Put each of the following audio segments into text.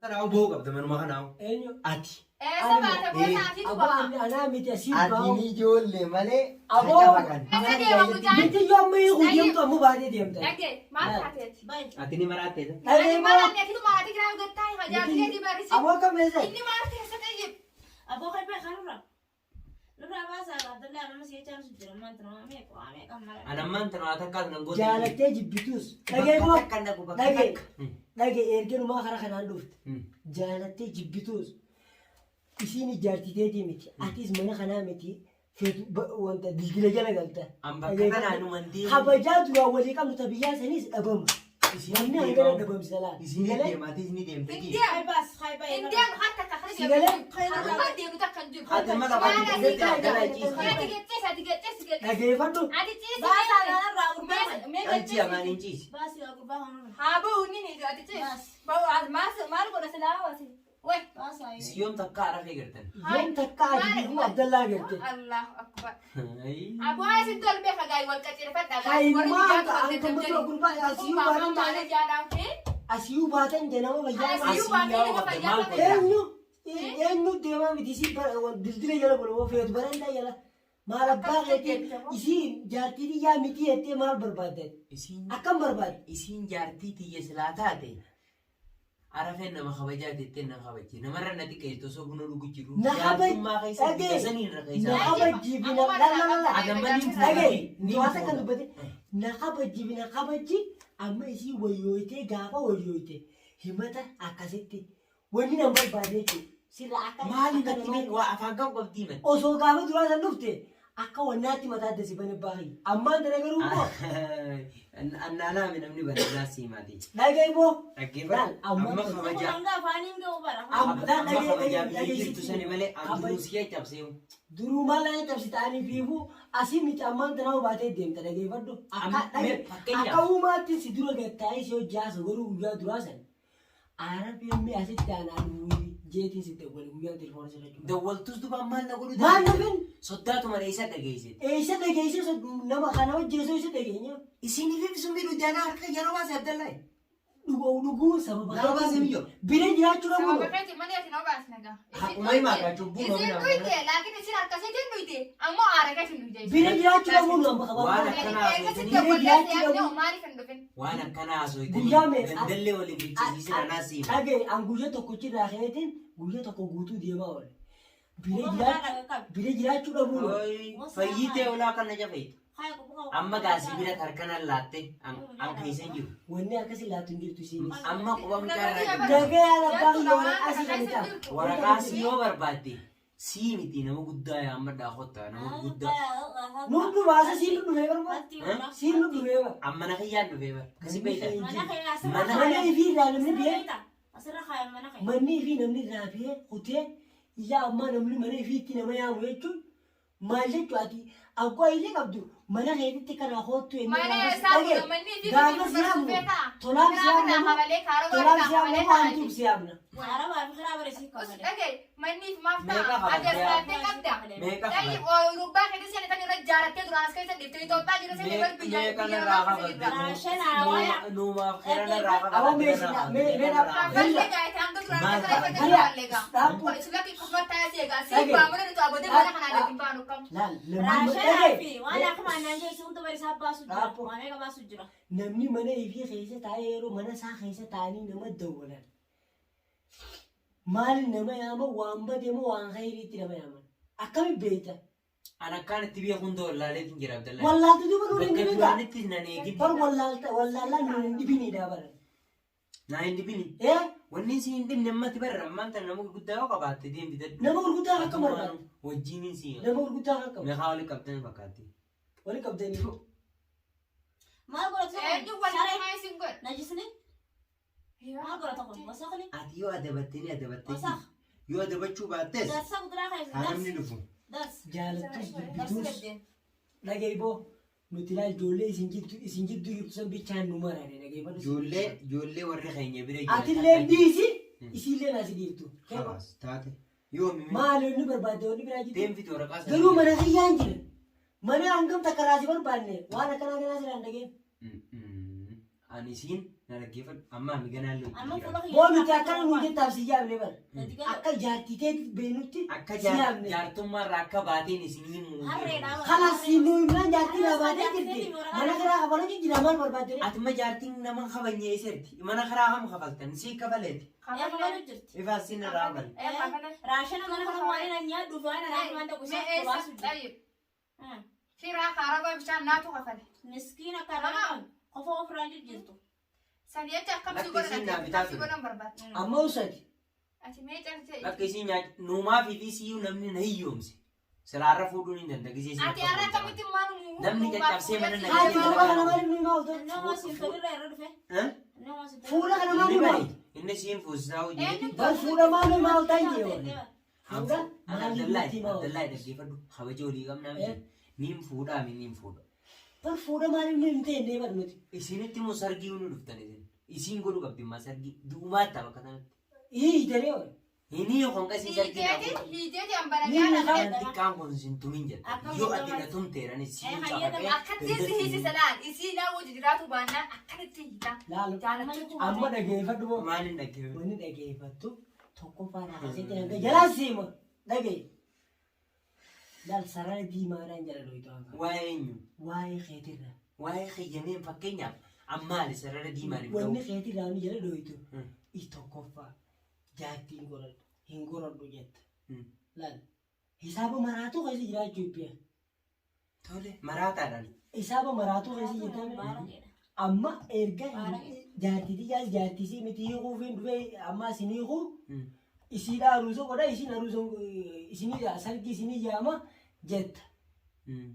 Kanaafuu ba'uu qabda manuma kanaafuu. Eenyu? Ati. Eessa baate booda atiitu Aboo baha. ani anaa miti asii Ati bahu. ni ijoollee malee Aboo. haca baqan. Eessa deema mucaan? Miti yoo amma hiikuu deemtu ammoo baatee deemta. Dhagee maal taateeti? Bayi. Ati ni maraatte. Dhagee Ati moo? maal ati atiitu maal ati kiraa gattaa hajaajila keetii barrisi. Aboo akkam eessa? Inni maal keessa tayyib? Aboo kan bee kanurra. Nurraa baasaa Abdallaa nama si jechaa su jira maanta nama meeqa waa meeqa mara. An ammaan tana waa takkaas nan goote. Jaalattee jibbituus. Dhagee Bakka moo? takka hin dhaqu bakka Dhagee. takka. Dhagee erganumaa karaa kanaan dhufte. Jaalattee jibbituus. Isiin ijaartiteetii miti. Atis mana kanaa miti. Feetu wanta dildila jala galta. An bakka kanaa numan deemu. Kabajaa duraan walii qabnu ta biyyaa saniis dhabama. Namni hangana dhabamsa laata. Isin ni deema atis ni deemta Hin jee. deemu. Hay baas hay bayi. Hin deemu harka takka kana Si galee? Harka deemu takka hin jiru. Ati mala Maal baatee asii keessatti qabda? Abdallaa ciisi. Ati geccees ati geccees geccees. Dhageeffadhu. Ati ciisi. Baasaa kanarraa gurbaa kana. Mee Dhalchi geccees. afaan hin ciisi. Baasii gurbaa kanarraa. Haa ba'u inni ni ati ciisi. Ba'u maal maal godha silaa wasi. Wai. Baasaa. Isin yoom takka arafee gartan? Yoom takka ati bifuu Abdallaa garte. Allahu akbar. Aboo isin tolbee kagaay wal qaceelfadha. Haynumaa akka mucaa gurbaa asiyuu baatan taane asiyuu baatan jedhama fayyaa. Asiyuu baatee nama fayyaa qabu. Eenyu eenyu deemaa miti isii dildila jala godhu feetu barandaa jala maal abbaa keetii isii jaartii tiyyaa miti jettee maal barbaadde Isiin akkam barbaadde. isiin jaartii tiyya silaa taate Arafeen nama kabajaa jettee na kabajje. Namarra na xiqqeessitu osoo buna dhugu jiru. Na kabaj- Jaartummaa keessa dhagee. biyya saniin irra Na keessaa. kabajjii fi na la la la la. Adamma niin fuudha. Dhagee Niin waan akka fuudha. dubbate na kabajji fi na kabajji amma isii wayyooytee gaafa wayyooyte himata akkasitti wanni nan barbaade jechuudha. Sirra akka Maali akka natti namaa- mee waa afaan kam qabdii mati? osoo gaafa duraa san dhufte akka wannaatti mataa adda si bane baahi. Ammaan tana garuu immoo Annaalaami namni banannaa siimaati. dhagee immoo Dhaggeeffadhu. Amma- Amma kabajaa. Hanga afaaniin ga'u bara. Amma- Amma dhagee- kabajaa dhagee- biyya dhagee jirtu sitti- sani malee Kabaj- an duruu si cabseewu. Duruu maal na cabsita ani fiifuu asii miti ammaan tana baatee deemta dhageeffadhu. Akka Amma- dhage- mee fakkeenyaaf. akka uumaatti si dura gattaa'ee si hojii haasa garuu guyyaa duraa san Arabeen mee asitti aanaa dhufuu jeetiin si dawwale guyyaan telefoona sirra cufa. Dawwaltus dubaan maal na godhuu Maal dandeessa? nufin? Soddaatuma eessa dhageesse? Eessa dhageesse nama kana hojjeessu eessa dhageenya? Isiniif ibsu miidhu jaanaa harka yeroo baase Abdallahi. Dhuguu dhuguu sababa Nama baasee miyyoo. Bira jiraachuu dhabuu Sababa keeti malee ati nama baasne gaa. Haquma himaa gaa cubbuu Isin mamna. dhuyte laakiin isin harkasiitiin dhuyte ammoo aara keetiin dhuyte. Bira jiraachuu dhabuu nu amma Waan qabaa. akkanaa Eegasitti haasofitanii obboleessi yaadne maaliif hin dhufin? waan akkanaa haasofitanii Guyyaa meeqa? gandallee waliin fichisiisin anaa siima. Dhagee an guyya tokkochirraa ka'eetiin guyya tokko guutuu deemaa oole. Bira jiraachuu bira jiraachuu dhabuu nu. Fayyitee olaa kan na jafeetu. Amma gaa sibila tarkanan laatte an keessa hin jiru. Wanni akkasii laattu hin jirtu isiinis. Amma quba mucaarraa jirtu. Dhagee yaala abbaa kiyya waraqaa sii kan itaa. Waraqaa si yoo barbaadde sii miti nama guddaa yaammadhaa kottaa nama guddaa. Nu dhumaasa siin nu dhufee barbaada. Siin nu dhufee bara. Amma na kiyyaan dhufee bara. Kasi beektan. Mana ifii irraa namni biyee manni ifii namni irraa biyee kutee yaa ammaa namni mana ifiitti nama yaamu jechuun maal jechuu ati abbaa illee qabdu mana keetitti kana hoottu jennee Mana gaafas isaa dhagee kun manni fi gaafa si yaamnu tolaaf si yaamna moo tolaaf si yaamna moo hamtuuf si yaamna. Dhagee manni maaf Meeqa ta'a ati as qabda? laattee qabda. Meeqa Dhagee qabda? ooyirubbaa keessa seenee tan irra jaarattee duraan as keessa dhiifte Itoophiyaa jiru seenee bar biyya Meeqa biyya narraa namaa keessa qabda? jirra. Nuumaaf xira narraa qabda. Awwa meeshaa mee mee Kaffallee gaa'e hanga duraan Maal keessa qabda? irra jiraallee gaa. Dhaabbu. Sulakki akkasuma taa'ee si egaa si Dhagee. baamuna nuti abodee mana kanaa gadi hin baanu kam. Laal namni dhagee namni mana ifii keessa taa'ee yeroo mana isaa keessa taa'anii nama dawwalan maal nama yaama waan bade moo waan khayriitti nama yaaman akkami beekta An akkaan itti beeku hunda wallaaleetiin jira Abdallaa. wallaaltu duuba nuun hin Bakka dhibin gaa duraanitti nan eegin. bar wallaalta wallaallaan nuun hin dhibiniidha bara Naa hin dhibini. ee Wanni si hin dhibne ammatti barra ammaan tana nama gurguddaa yoo qabaatte deem bitadhu. Nama gurguddaa akka barbaaddu. Wajjiniin si nama gurguddaa akka qabu meeqaa walitti qabdan fakkaatti. wali qabdanii Maal godhatu? Eenyu waliin maa isin godhe? Najisni? Maal godhata kun? Wasaqni? Ati yoo adabatte ni adabatte. Wasaq. Yoo adabachuu baattes Darsa kuduraa keessa. haa namni dhufu. Dars. jaalattus jibbituus dhaga'i boo nuti laal ijoollee isin jidduu isin jidduu jirtu san bichaan nu marare dhageeffadhu. Ijoollee ijoollee warri keenya bira jiran. Atillee dhiisi isiillee asi dhiiftu. Khalas taate. Yoo mimi. Maali inni barbaadde wanni biraa jirtu. Deem fidi waraqaa sana. Garuu mana kiyyaan jira. Mana hangam takka raasi barbaanne waan akkanaa kanaa siraan dhageen. Ani isiin na dhaggeeffadhu. Amma ani ganaan loltu Amma jira. fuula kiyya. Boo nuti akkana nuun jettaaf si yaamne bara. Gadi gala. Akka jaartii teetti beenutti Akka si yaamne. jaartummaarraa akka baateen isin himu. Harreedha. Kanas si nu himnaan jaartii irraa baatee jirti. Mana karaa kafaluu jijjiira maal barbaadde? Ati ma jaartiin nama kabajnee isheerti. Mana karaa kam kafaltan? Sii kafaleeti. Yaa kafalu jirti. Ifaa siin irraa kafale. Raashana mana kana waan inni nyaadhu fi waan inni waan tokko isaan baasu jira. Kiraa kaarabaa bishaan naatu kafale. Miskiina karaa qofa ofirraa jijjiirtu. San jecha akkam si Lakki godhan isiin naa ati bitaa akkam si ture. godhan barbaadde. Amma usati. Ati mee callisee. Lakki isiin nyaach nuumaa fi fi siyyuu namni na hiyyoomse. Silaarra fuudhuun hin danda'a gisee Ati har'a akkamitti maal nu Namni caccabsee mana na Haati fuula kana maaliif nu himaa ooltan? Nama siin fedhirra irra dhufe. Nama siin Fuula kana maal Inni nu himaa bari ooltan? inni siin fuusisaa hojii. Bar fuula maal nu himaa ooltan jee? Fuula maaliif Abdallahi nutti himaa ooltan? Abdallahi dhaggeeffadhu kabaja olii qabnaa miti. Niin fuudhaa mi niin fuudha. Bar fuula maaliif nu hin teennee bar nuti? Isinitti immoo sargii nu dhuftan isin. Isiin godhu qabdi immoo sargii du'umaatti bakka kanatti. Ii daree oole. Inni yoo qasii sargii Hiiteeti naa godhu. hiiteeti Ni ambalagaadha. ni Xiqqaan kun sin tumin jetta. Akkam Yoo ati jedhama. na tumteerani siin Eh, cabaqee. Akkatti si hiisisa laal isii dhaa wajji jiraatu baannaan akkanitti hiita. Laalu. Jaalachuu Amma dhageeffadhu moo? Maal hin dhaggeeffatu? Wanni dhageeffattu tokkoffaa naa kasetti hanga jalaan siima dhagee. Laal sarara diimaadhaan jala looytu hanga. Waa'ee eenyu? Waa'ee keetirra. Waa'ee kiyyameen fakkeenyaaf ammaali sarara diimaan hin Wanni ta'u. keetirraa wanni jala looytu Hmm. i tokkoffaa jaartii hin godhadhu hin godhadhu jetta. Hmm. Laal hisaaba maraatuu keessa jiraachuu ibbiya. Tole maraataadhaan. Hisaaba maraatuu keessa jirtaa amma erga jaartii jaartii jaartii miti hiikuufiin dhufee amma isin hiikuu isiidha aruusa godha isiin aruusa isinidha sargi isinii jaama jetta.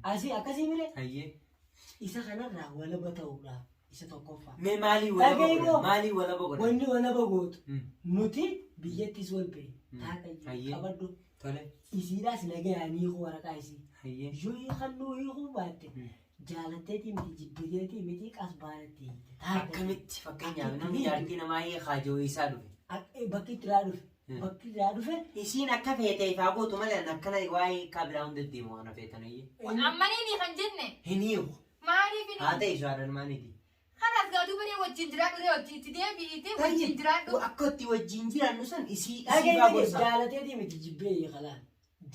Asii akkasii mire Hayyee. isa kanarraa walaba ta'uudhaaf isa tokkoffaa. Mee maalii walaba Dhaga'ii godhan? moo? Maalii walaba godhan? Wanni walaba gootu Hmm. nuti biyyattis wal bee Hmm. taaqa Hayyee. qabadhu Tole. isiidhaas nagayaan hiikuu waraqaa isii. Hayyee. Yoo hiikannuu hiikuu baatte Hmm. jaalatteetii miti jibbiteetii miti qasbaanatti hiite. Taaqa Akkamitti fakkeenyaaf namni jaartii namaa hiikaa jiru isaa dhufe. Bakki itti irraa dhufe Hmm. bakki irraa dhufe Isiin akka feete ifaa gootu malee ani akkana waa'ee hiikaa biraa hunda deemu kana feetan hayyee. Ammanii kan jenne Hin hiiku. maaliif Haa ta'e isaan maaliiti? Kanas gaaduu baree wajjin jiraadhu ree wajjin itti deebi'iitee wajjin jiraadhu. Akka itti wajjin jiraannu san isii isii Dhagee faa dhagee gorsa. jaalateetii miti jibbee hiikalaan.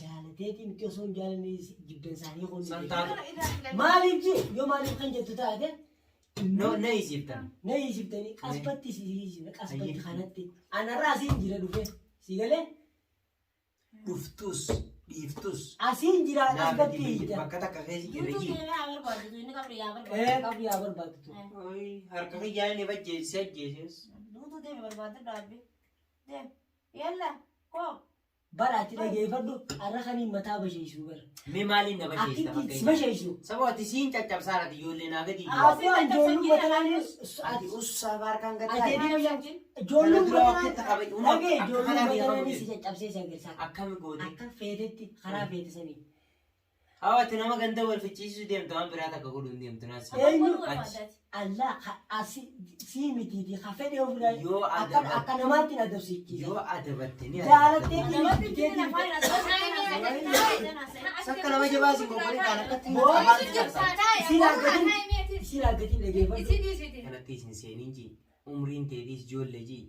Jaalateetii miti osoo hin jaalanne jibben isaanii kun. San taatu. Maaliif jee yoo maaliif kan jettu taate No na isiiftan. na hiisiftanii qasbatti si hiisifne qasbatti Hayyee. kanatti anarraa asiin jira dhufe si galee Dhuftus dhiiftus. asiin jira Naaf qasbatti itti hiita. bakka takka keessa jirra Duutuu jii. deemee haa barbaaddu inni qabri yaa Ee barbaaddu. qabdu yaa barbaaddu. Oyi, Harka kiyyaan ni bajjeesse ajjeeses. Duutuu deemee barbaaddu dhaabbi. Deem. Yalla koo. Bara ati dhageeffadhu har'a kaniin mataa basheessuu bara. Mee maaliin na basheessa Akkitti si fakkeenya? basheessu. Saba ati siin caccabsaarati ijoollee naa gadi. Abboo ijoolluun mataan Ati ussaa baarkaan Ati gataa. ijoolluun Kana dura mataan wakkitti kabaju. dhagee Akka ijoolluun kanaa mataan beekamu si caccabsee si agarsiisa. Akkami goote? Akka feetetti karaa feete sanii. Haa ati nama ganda wal fichiisuu deemtu waan biraa takka godhuu hin deemtu naas. Eenyu? Barbaaddaati. Allah asi sii mitiiti ka fedhe ofirraa Yoo akka adabatte akka namaatti na adabsiichisa. yoo adabatte ni Jaalattee Namatti ittiin afaan asii. Sakka nama jabaa si gogolee kaan akkatti Boo. afaan si cabsa. Isiin argatiin dhageeffadhu. Isii dhiisiti. Kanatti isin seeniin jii umriin teetiis ijoollee jii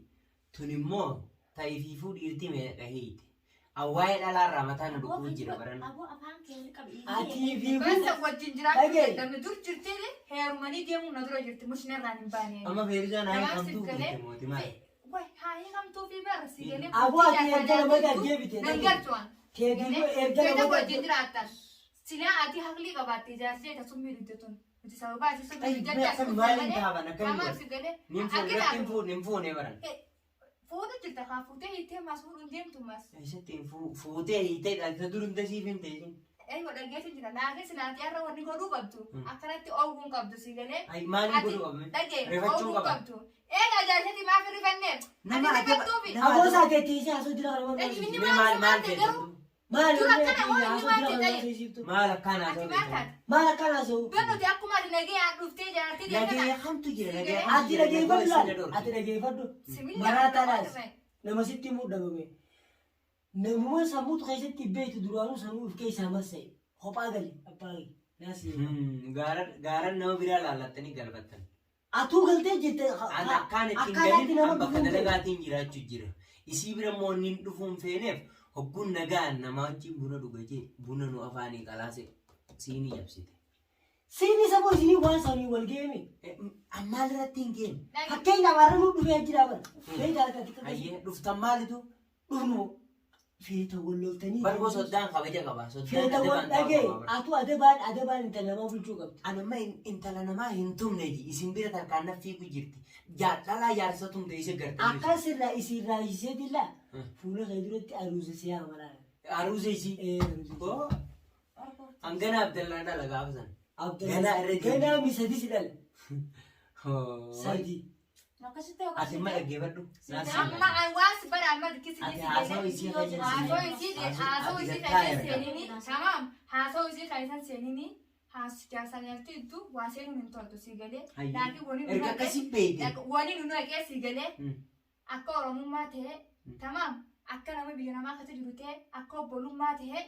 tun immoo ta'ifiifuu dhiirti mee dhaheeti. Awwaa'ee dhalaarraa mataa nu dhukkubuu jira barana. Aboo afaan keenya qabi. Atii fi Basa wajjin jiraachuu Dhagee. dadhabne dur jirtee heerumanii deemuun na dura jirti mushinarraan hin baane. Amma feerisaan haa Namaaf hiikamtuu siif galee. fuute mooti maali? Way haa hiikamtuu fi bara si galee. Aboo ati erga nama dargee bite. Nan galchuwan. Teetii erga Feeta nama wajjin jiraattan. Silaa ati haqlii qabaatte jaarsee summii dugde tun. Nuti sababa asii summii Ay, dugde mee akkami maaliin taaban akkami Namaaf godhe? si galee. Nin fuune irratti hin fuune hin fuune baran. Fuudhu jirta kaa fuutee hiittee maas fuudhuun deemtu maas. Eessatti hin fuutee hiitee dhalta dur hunda siif hin ta'in. Eeywa dhageessi jira. Laakiin silaatii har'a wanni godhuu qabdu. Akkanatti oowwuun qabdu si galee. Ay maaliin Ati godhuu qabne? dhagee Rifachuu oowwuu qaba. qabdu. Eega jaarsatti maaf hin rifannee? Nama Ati adaba- rifattuufi. nama Aboo adaba- isaa teessee haasoo jira kana Dhagi inni Mee maal maal maal maal garuu feetu? Maal Dura akkana haasoo waan inni jira kana maal ta'e? haasoo Maal akkaan Ati haasoo maal feetu? taate? Maal akkana haasoo? Bar nuti akkuma ati nagee dhuftee jaartii Nagee hamtu jira nagee hamtu Ati jira dhageeffadhu nagee laal. isin Ati dhageeffadhu. Similla Maraataadhaas nama sitti mudhamame. Namuma sammuutu keessatti beektu duraanuu sammuu of keessaa massa'e. Kophaa gali abbaa gali. Naasii. Gaaran nama biraa laallattanii galfattan. Atuu galtee jette. An akkaan ittiin Akkaataatti galin nama an bakka dhufuun fedhe. dalagaatiin jiraachuu jira. Isii bira immoo inni dhufuun feeneef hogguun nagaan namaa wajjin buna dhuga jee buna nu afaanii qalaase siinii cabsite. Siinii saboo isinii waan sanii wal geeme. An maal irratti hin geenne? Fakkeenyaaf har'a nu dhufee jira bara. Feeta harkatti qabasi. Hayyee dhuftan maalitu? Dhufnu feeta wal loltanii. Bargoo soddaan kabaja qaba. Soddaan Feeta wal adabaan dhagee ta'uu qaba. atu adabaan adabaan intala namaa bulchuu qabdi. An amma intala namaa hin tumne ji isin bira tarkaan fiigu jirti. Dhalaa jaarsa tumte isa gartee. Akkas irraa isin raayisee fuula kee duratti aruusa si haa malaa. Aruusa isii. Ee aruusa. Boo. An ganaa Abdallaan dhala gaafa sana. Abdallah. Ganaa irra deebi. Ganaa mi sadi si dhala. Hoo. Sadi. Akkasitti Ati imma dhaggeeffadhu. Amma an waan si bara amma kisi Ati kisi haasawaa isii keessa Haasoo isii haasoo isii kan seenini tamam haasoo isii kan isan seenini haas jaarsan yartu iddoo waa seenuun hin toltu si galee laakiin wani Erga akkasii beeyte. wani nu naqee si galee akka oromummaa ta'e tamam akka nama biyya namaa keessa jiru ta'e akka obbolummaa ta'e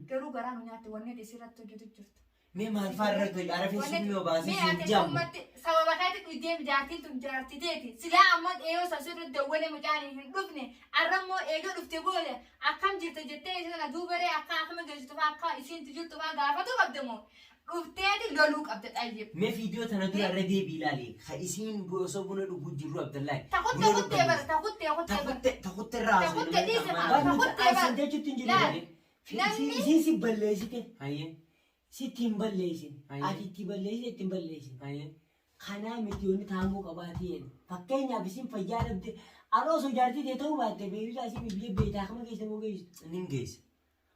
garuu garaa nu nyaatte wanni ati isirratti hojjetu jirtu. Mee maal fa'aa irratti hojii arafee summii obaasee Mee siin ati jaamu. ummatti sababa keetti dhugdee jaartiin tun jaartii teeti. Silaa amma eeyoo sasirra dawwalee mucaan hin dhufne arrammoo eegoo dhufte booda akkam jirta jettee isa sana duubaree akka akkama geessitu fa'aa akka isiin jirtu fa'aa gaafatu qabda moo dhufteeti loluu qabda xayyib. Mee viidiyoo tana dura irra deebii ilaali. Ka isiin osoo buna dhuguu jirru Abdallahi. Takuttee kuttee bara takuttee kuttee bara. Takuttee takuttee irraa haasofne Takuttee malee dhiise ammaan maa. Waan nuti Takuttee bara. asin jechuutti hin jiru. Laal. Isiin isiin si balleessite. Hayyee Sitti hin balleessin. Ayyee. Ati itti balleessite itti hin balleessin. hayyee. Kanaa miti yoonni taamuu qabaatiin. Fakkeenyaaf isin fayyaa dhabde har'a osoo jaartii ta'e ta'uu baatte beekumsa isin biyya beektaa kama keessa moo geessitu. Nin geessa.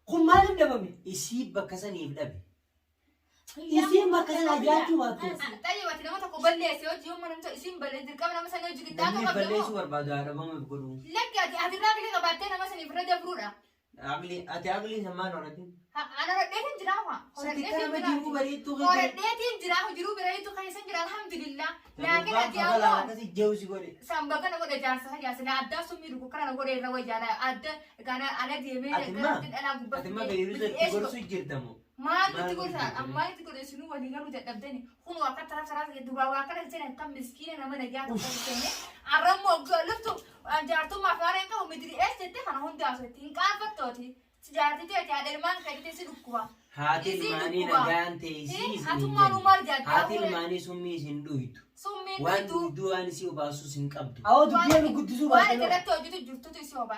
Kun maaliif dhabame? Isii bakka saniif dhabe. Isiin bakka sana jiraachuu baatte. Xayyib ati nama tokko balleesse hojii yommuu namni isiin balleesse dirqama nama sana hojii qixxaatu Namni qabda balleessuu moo. barbaadu haadha bamuuf godhu. Lakki ati atirraa bilee qabaattee nama saniif irra dabruudha. Aqli ati aqli sammaan horatin. Ana hodheetiin jiraa waa. Sati kana jiruu bareedduu kan Horadheetiin jiraa jiruu bareedduu kan isin jira alhamdulillah. Laakiin ati Kabalaa ammoo akkasii jehu si godhe. sambagana godhe jaarsa kan jaarsa addaa summii dhugu kana godhe irra wayyaadha adda kana ala deemee Ati imma gara dhalaa ati imma gubbatti. beeruusa itti gorsuu jirta moo? Maal Maal itti gorsa godhe? ammaa itti godhe isinuu walii galuu dadhabdani kun akka taraf taraf duraa waa kana jedhan kan miskiina nama nagaa tokko kenne arrammoo luftu jaartummaa fi hareen qabu midiri ees jette kana hundaa osoo hin qaanfattooti. Jaartii teeti haadha ilmaan kan si dhukkuba. Haati Isii ilmaanii dhukkuba. nagaan ta'e isii isin hin Atummaan jennu. maal jaaddaa Haati ilmaanii summii isin dhuytu. Summiin Waan dhuytu dhugduu waan isii obaasus hin qabdu. Awwa dubbii nu guddisuu waan baatte. irratti hojjetu jirtutu isii obaasa.